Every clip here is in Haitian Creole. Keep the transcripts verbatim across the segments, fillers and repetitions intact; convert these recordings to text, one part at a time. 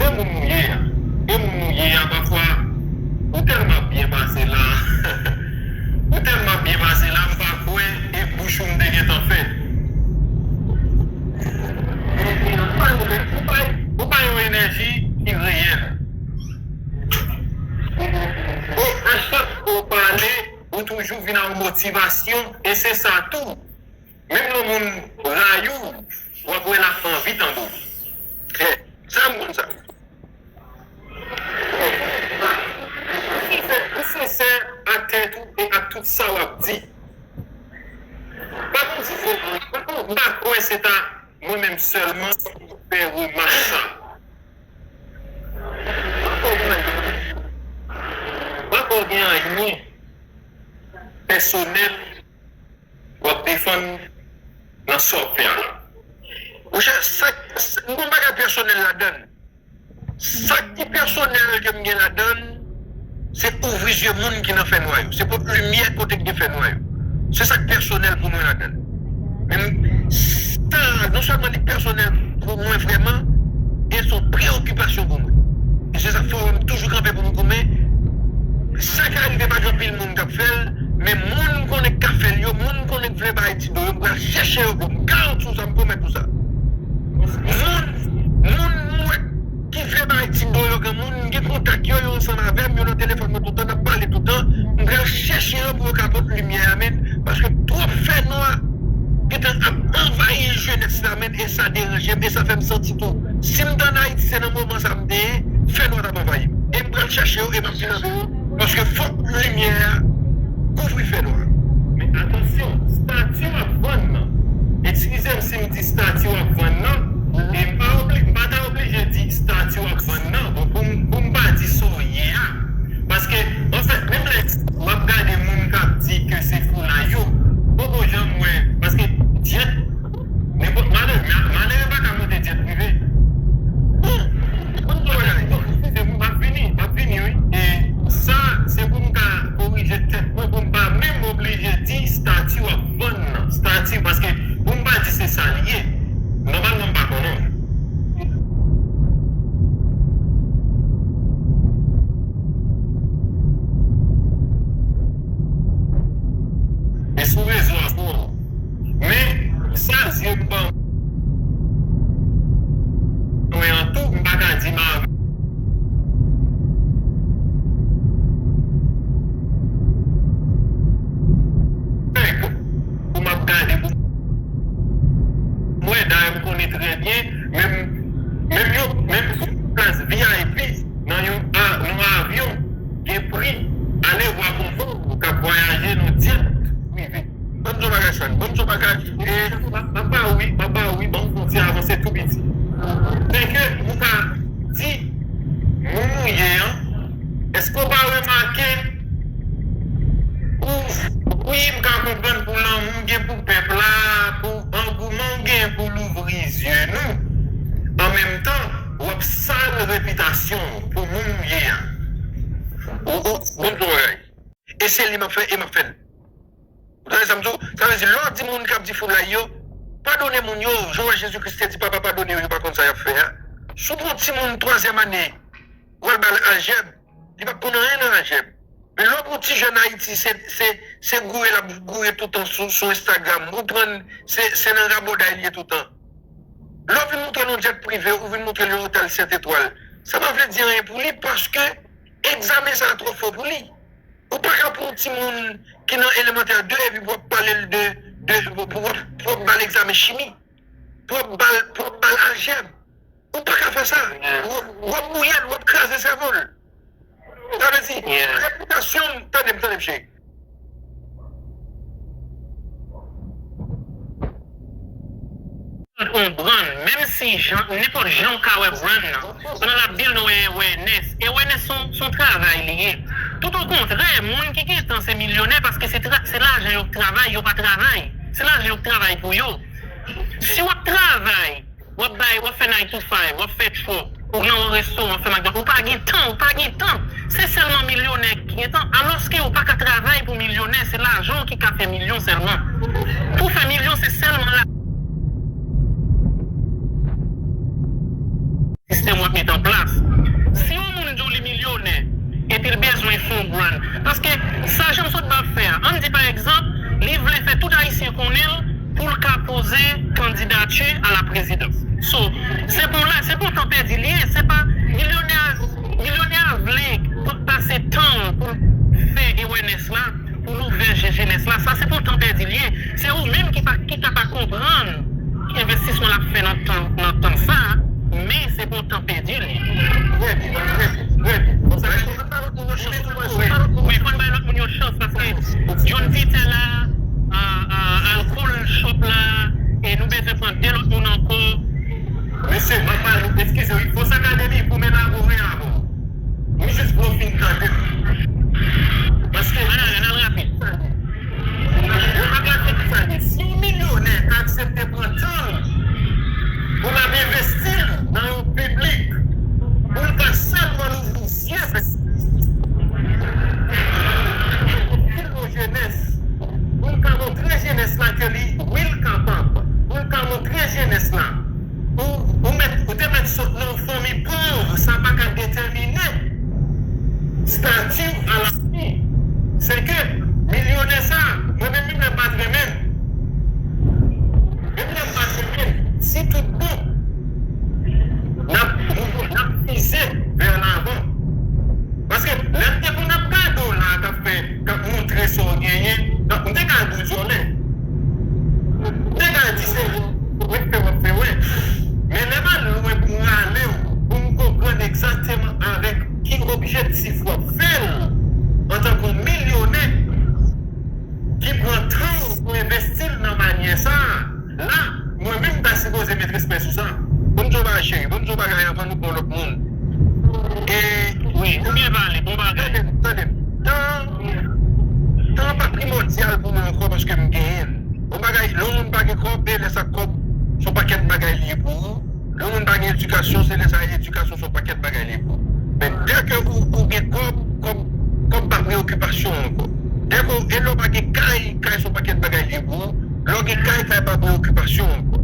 Se moun nou ye a. E moun nou ye a, pafwa, ou tèlman ap byen pase la. Ou tèlman ap byen pase la, m pa kwè e bouch ou m te gentan fè. Ou pa, ou pa yon enèji ki reyèl. E a chak fwa ou pale, ou toujou vin ak yon motivasyon, e se sa tou. Menm lè yon moun rayi w, w ap wè l ap anvi tande w. Klè. Sa m konn sa. Ou sensè, ou sensè ak tèt ou e ak tout sa w ap di. Pa konn si se, pa konn, m pa kwè se ta mwen menm sèlman ki fè remak sa. M pa kwè w gen, m pa kwè w gen anyen pèsonèl w ap defann nan sa w ap fè a la. Monchè, sa, sa, m gon bagay pèsonèl ladan l. Sa ki pèsonèl ke m gen ladan l, se ouvri zye moun ki nan fènwa yo. Se pot limyè kote k gen fènwa yo. Se sa k pèsonèl pou mwen ladan l. Men sa, non sèlman li pèsonèl pou mwen vrèman, e se yon preyokipasyon pou mwen. E se sa k fè w wè m toujou kanpe pou m goumen. Sa ka rive pa gen anpil moun k ap fè l, men moun m konnen k ka fè l yo, moun m konnen k vle bay ti do yo, m pral chèche yo pou m garanti w sa, m pwomèt ou sa. Moun, moun m wè ki vle bay ti do yo, granmoun, m gen kontak yo, yo ansanm avè m, yo nan telefòn mwen toutan, n ap pale toutan, m pral chèche yo pou yo ka pot limyè a, men, paske twòp fènwa gentan ap anvayi jenès la, men, e sa deranje m, e sa fè m santi tou. Si m t ann Ayiti, se nan moman sa m te ye, fènwa t ap anvayi m. E m pral chèche yo, e m ap vin avè yo, paske fòk limyè a kouvri fènwa. Men atansyon, stati w ap vann nan. Eskize m si m di stati w ap vann nan, e m pa obli-, m pa ta oblije di stati w ap vann nan, bon, pou m, pou m pa di sa w ye a. Paske, anfèt, menm lè w ap gade moun k ap di ke se foulay yo, poko janm wè, paske dyèt, nenpòt malere, ma-, malere pa ka monte dyèt prive. Bon, bon, bon, bon, eskize m, m ap vini, m ap vini, wi. E sa, se pou m ka korije tèt mwen, pou m pa menm oblije di stati w ap vann nan. Stati, paske pou m pa di se sa l ye, nòmalman m pa konnen. E sou rezo a tou. Men, sa zye m ban mwen an tou, m pa ka di m avèg pou m ap gade pou m wè, dayè m konnen trè byen, menm, menm yo, menm sou plas V I P nan yon a-, nan yon avyon, gen pri ale vwa konfò k ap vwayaje nan dyèt prive. Ban m di w bagay, Shan. Ban m di w bagay. E m ap ba ou, wi, m ap ba ou, wi, ban m fè yon ti avanse tou piti. Se ke ou ka di moun ou ye an, èske w pa remake ou, wi, m ka konprann pou lanmou w gen pou pèp la, pou angouman w gen pou louvri zye nou. An menm tan, w ap sal repitasyon w pou moun ou ye a. Ou, ou, ban m di w bagay. E se li m ap fè, e m ap fè l. Ou tande sa m di w? Sa vle di, lè w di moun k ap di foulay yo, padone moun yo, jan w wè Jezi Kris te di, Papa, padone yo, yo pa konn sa y ap fè a. Si w pran yon timoun twazyèm ane, w al ba l aljèb, li p ap konn anyen nan aljèb. Men lè w pran yon ti jèn Ayiti, se, se, se goure l ap goure toutan sou, sou Instagram. Ou pran l, se, se nan rabòday li ye toutan. Lè w vin montre l yon djèt prive, ou vin montre l yon otèl sèt etwal, sa pa vle di anyen pou li, paske egzamen sa a twò fò pou li. Ou pa ka pran yon timoun ki nan elemantè de epi pou w ap pale l de, de, pou w ap, pou w ap ba l egzamen chimi, pou w ap ba l, pou w ap ba l aljèb. Ou pa ka fè sa. Ou, w ap bwouye l, w ap kraze sèvo l. Sa vle di, repitasyon m, tande m, tande m, cheri. Yon brand, menm si jan, nenpòt jan w ka wè brand nan, pandan l ap build, w wè awareness. E awareness se yon, se yon travay li ye. Tout o kontrè, moun ki gentan se milyonè paske se tra-, se lajan yo k travay, yo pa travay. Se lajan yo k travay pou yo. Si w ap travay, w ap bay, w ap fè nine to five, w ap fè truck, ou nan yon restoran, w ap fè McDonald's, ou pa gen tan, ou pa gen tan. Se sèlman milyonè ki gen tan, alòske ou pa ka travay pou milyonè, se lajan w ki ka fè milyon sèlman. Pou w fè milyon, se sèlman la sistèm w ap met an plas. fè a. Ann di pa egzanp, li vle fè tout Ayisyen konnen l pou l ka poze kandidati a la prezidans. So, se pou la, se pou tan pèdi li ye, se pa milyonè a, milyonè a vle pase tan pou l fè awareness la, pou l ouvè je jenès la, sa se pou tan pèdi li ye. Se ou menm ki pa, ki ta pa konprann envestisman l ap fè nan tan, nan tan sa, men se pou tan pèdi li. Trè byen, trè byen, trè byen. Bon, sa, men fò n bay lòt moun yo chans, paske John Peter la, a, a, alcohol shop la, e nou bezwen pran de lòt moun ankò. Mesye, mwen pale, eskize wi, Fòs Akademi pou men lago ren avè w. M jis vle w fin tande. Paske. Ann ale, ann al rapid. Ou pa ka fè sa, si yon milyonè ka aksepte pran tan l pou l ap envesti l nan yon piblik, pou l ka sèlman louvri zye, pou l jenès, pou l ka montre jenès la ke li, wi, l kapab, pou l ka montre jenès la, ou, ou mèt, ou te mèt sot nan yon fanmi pòv, sa pa ka detèmine stati w alavi. Se ke milyonè sa, mwen menm, menm lè m pa t renmen l, menm lè m pa t renmen l, si tout bon, n ap, n ap vize vè lavan. Paske lè m te konn ap gade w la, k ap fè, k ap montre sa w genyen, donk, m te ka di w dyòlè. M te ka di se w ap fè, w ap fè, wè. Men lè m al lwen pou m rale w, pou m konprann egzakteman avèk ki objektif w ap fè l, antanke yon milyonè ki pran tan w pou envesti l nan manyè sa a, la, mwen menm m ta sipoze met respè sou sa. Ban m di w bagay, cheri, ban m di w bagay anvan nou pran lòt moun. E, wi, ou byen pale, bon bagay. Tande m, tande m. Tan, tan pa primòdyal pou mwen ankò paske m genyen l. Yon bagay, lè yon moun pa gen kòb, e lè sa kòb, se yon pakèt bagay li ye pou ou. Lè yon moun pa gen edikasyon, se lè sa edikasyon se yon pakèt bagay li ye pou ou. Men dèke ou, ou gen kòb, kòb, kòb pa preyokipasyon ankò. Dèke ou, e lè w pa gen kay, kay se yon pakèt bagay li ye pou ou. Lè w gen kay, kay pa preyokipasyon ankò.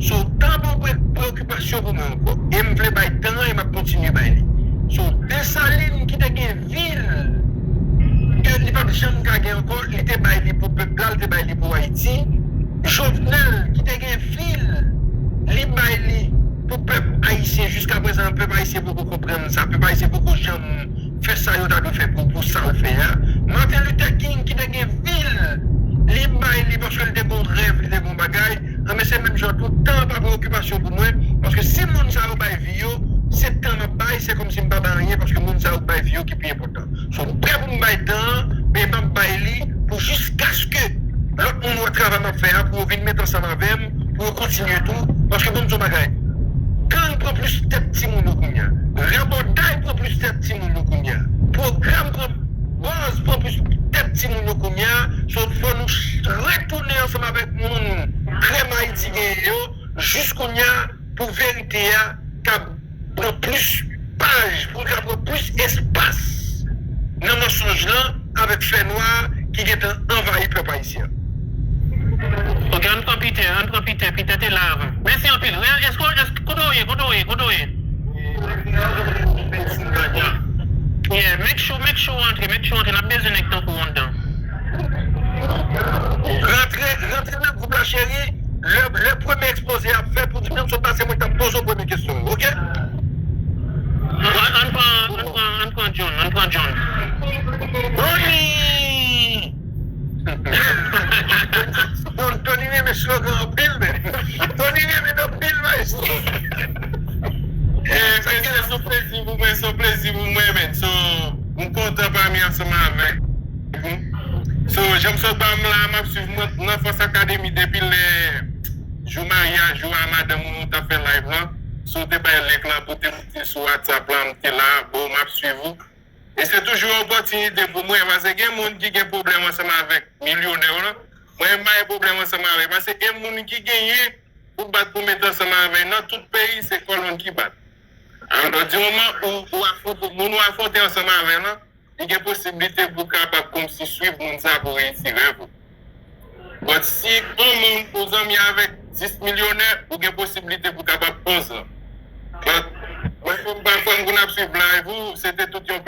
So, tan pa yon pre-, preyokipasyon pou mwen ankò. E m vle bay tan an e m ap kontinye bay li. So, Desalin ki te gen vil ke li p ap janm ka gen ankò, li te bay li pou pèp la, li te bay li pou Ayiti. Jovenel ki te gen vil, li bay li pou pèp ayisyen. Jiskaprezan, pèp ayisyen poko konprann sa. Pèp ayisyen poko janm fè sa yo ta dwe fè pou, pou sa l fè a. Martin Luther King ki te gen vil, li bay li paske li te gen yon rèv, li te gen yon bagay. Anben, se menm jan tou, tan an pa preyokipasyon pou mwen, paske si moun sa yo bay vi yo, se tan m ap bay, se kòmsi m pa bay anyen, paske moun sa yo k bay vi yo ki pi enpòtan. So, m prè pou m bay tan an, men m ap bay li pou jiskaske lòt moun wè travay m ap fè a, pou yo vin met ansanm avè m, pou yo kontinye tou. Paske ban m di w bagay, gang pran plis tèt timoun yo kounye a. Rabòday pran plis tèt timoun yo kounye a. Pwogram pran, buzz pran plis tèt timoun yo kounye a. So, fò nou ch-, retounen ansanm avèk moun krèm Ayiti genyen yo, jis kounye a, pou verite a ka pran plis paj, pou l ka pran plis espas nan mansonj lan avèk fènwa ki gentan anvayi pèp ayisyen an. Ok, ann pran Peter, ann pran Peter. Peter te la avan. Mèsi anpil. Èske, èske, kote w ye, kote w ye, kote w ye? Yeah, make sure, make sure w antre, make sure w antre. N ap bezwen nèg tankou w anndan. Rantre, rantre nan gwoup la, cheri. Lè, lè premye ekspoze a ap fèt, ou di, "Menm si w pase, mwen t ap poze w premye kesyon, ok?" Ann, ann pran, ann pran, ann pran John, ann pran John. Tony! Bon, Tony renmen slogan anpil, men. Tony renmen anpil, maestro. Eh, se, se yon plezi pou mwen, se yon plezi pou mwen, men. So, m kontan pa m ansanm avèk ou. So, jan m sot ba m la, m ap swiv mwen nan Fòs Akademi depi lè jou maryaj ou a madanm ou, ou t ap fè live lan. So, ou te bay link lan pou te mete sou WhatsApp lan, m te la, bon, m ap swiv ou. E se toujou yon opòtinite pou mwen, paske gen moun ki gen pwoblèm ansanm avèk milyonè w lan. Mwen, m pa gen pwoblèm ansanm avè l, paske gen moun ki genyen pou bat pou met ansanm avè l. Nan tout peyi, se kòlonn ki bat. Alò, di moman ou, ou afwonte, moun ou afwonte ansanm avè l lan, li gen posiblite pou w kapab kòmsi swiv moun sa pou reyisi rèv ou. But si yon moun ou zanmi avèk dis milyonè, ou gen posiblite pou w kapab onz lan. But mwen, fò m pa, fò m konn ap swiv live ou, se te tout yon